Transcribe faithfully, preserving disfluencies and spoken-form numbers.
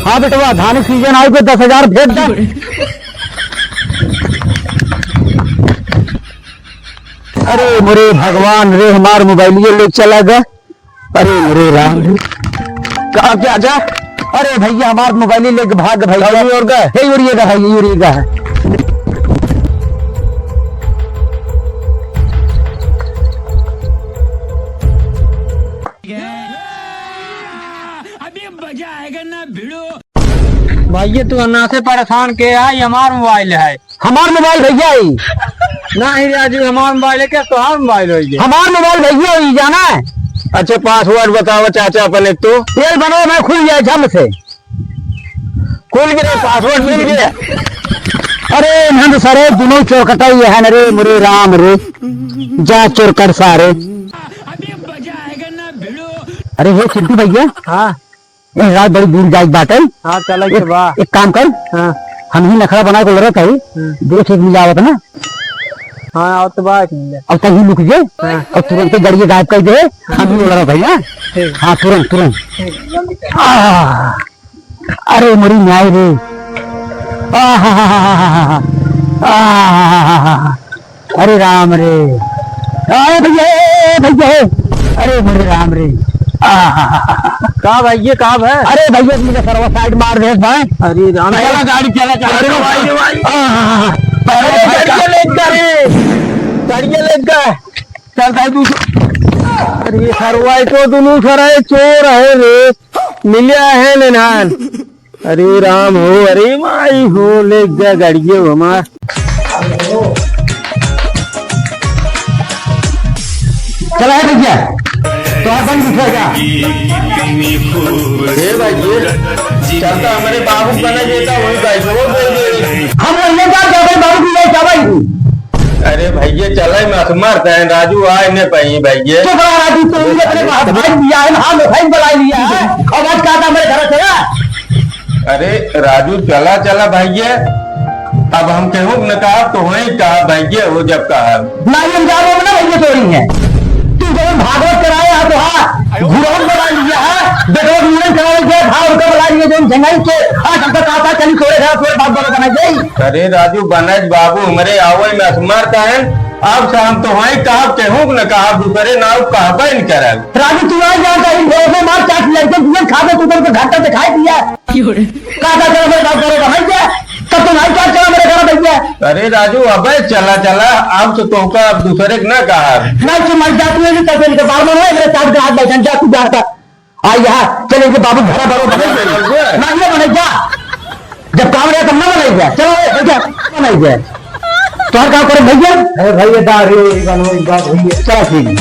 हाँ बेटवा, धान के सीजन आए पे दस हजार भेज दे। अरे मोरे भगवान रे, हमार मोबाइल ये ले चला गया। अरे मोरे राम रे, का क्या जा? अरे भैया, हमार मोबाइल लेके भाग भैया। कौन ओर का? यही ओरिएगा है, यही ओरिएगा है। अभी मजा आएगा ना भिड़ो। भैया, तू अन्ना से परेशान के आई, हमार मोबाइल है। हमार मोबाइल भैया ई। नहीं राजू, हमार मोबाइल है, क्या तोहार मोबाइल होई गे? हमार मोबाइल भैया ई, जाना है? अच्छा, पासवर्ड बतावा चाचा अपन एक तो। तेल बनो, मैं खुल जाए झम से। खुल गए, पासवर्ड मिल गया। अरे नंद सरे, दुनो चोरकटा ये है न रे, मोरे राम रे। जा चोरकट सारे। अरे हे चिंटू भैया। हाँ। ए, रात बड़ी दूर जाए बाटे। हाँ, चला के एक, बा। एक काम कर। हाँ। हम ही नखरा बनाए को लड़त है। हाँ। देख एक मिला आवत ना। हाँ, आवत बा एक मिला। अब तभी लुक जे। हाँ। और तुरंत गड़िया गायब कर दे। हम ही लड़त है, हाँ? ठीक। हाँ, तुरंत, तुरंत। ठीक। आ, अरे मोरी माई रे। आ, आ, अरे राम रे। अरे भैया, ए, भैया, ए। अरे मोरे राम रे। आहा। का भैया, का भै? अरे भैया, मेरा सरवा साइड मार दे भाई। अरे राम, अरे चला गाड़ी, चला, चला, अरे चला। भाई रे भाई। आहा। अरे अरे भाई, गाड़िया लेके रे। गाड़िया लेके। चल भाई, दूसरा। अरे सरवा, ये तो दोनों सारा ये चोर है रे। मिल्या है लेनान। अरे राम हो, अरे माई हो, ले गया गाड़िए हमार। चला है भैया, तो आप बंद दिखेगा। ए भाई, ये चलता हमारे बाबू का ना, ये था, वही भाई, वो बोल दे। हम वही जा, जा भाई, बाबू की ले, जा भाई। अरे भैया, चले मत मरते हैं, राजू आए न पाई भैया। चुप रहा राजू, तो मुझे अपने बाप भाई दिया है, हाँ, भाई बुला लिया है, और आज कहा था मेरे घर से ना। अरे राजू, चला, चला भैया, अब हम केहू न कहा, तो वही कहा भैया, वो जब कहा। नहीं, हम जा रहे हैं ना भैया, चोरी है। तू जब भागवत कराए, हाँ, तो हाँ, घुरहन बुला लिया है, बेटवा घुरहन कराए गया, हाँ, उनका बुला लिया, जो झंगाई के, हाँ, सबका कहा था, चली, छोड़े, घर, छोड़े, बाप, बाप, बना जाई। अरे राजू, बनज बाबू हमरे आवै में असमर्थ हैं, अब से हम तोहई कहब, केहू न कहब, दूसरे नाव कहबे न करब। राजू, तू आई जान कहीं, भोर में मार चाट लड़के दिए, खा दे, तू तो घाटा दिखाई दिया। का का कर मेरे घर करे बनाई दे, तब तो नहीं चाट चला मेरे घर बैठ गया। अरे राजू, अबे चला, चला, अब तो तोहका अब दूसरे के ना कहब। नहीं, तू मर जा, तू ये नहीं कर, इनके बार में ना, मेरे साथ हाथ बैठन जा, तू जा। आ यहाँ, चल, इनके बाबू घर बड़ो बने। ना, ये बने जा। जब काम रहे, तब ना बनाई जा। चलो, ए, भैया, बनाई जा। तोहर काम करे, भैया। अरे भैया, दाढ़ी, दाढ़ी, दाढ़ी, भैया। चलो, ठीक है।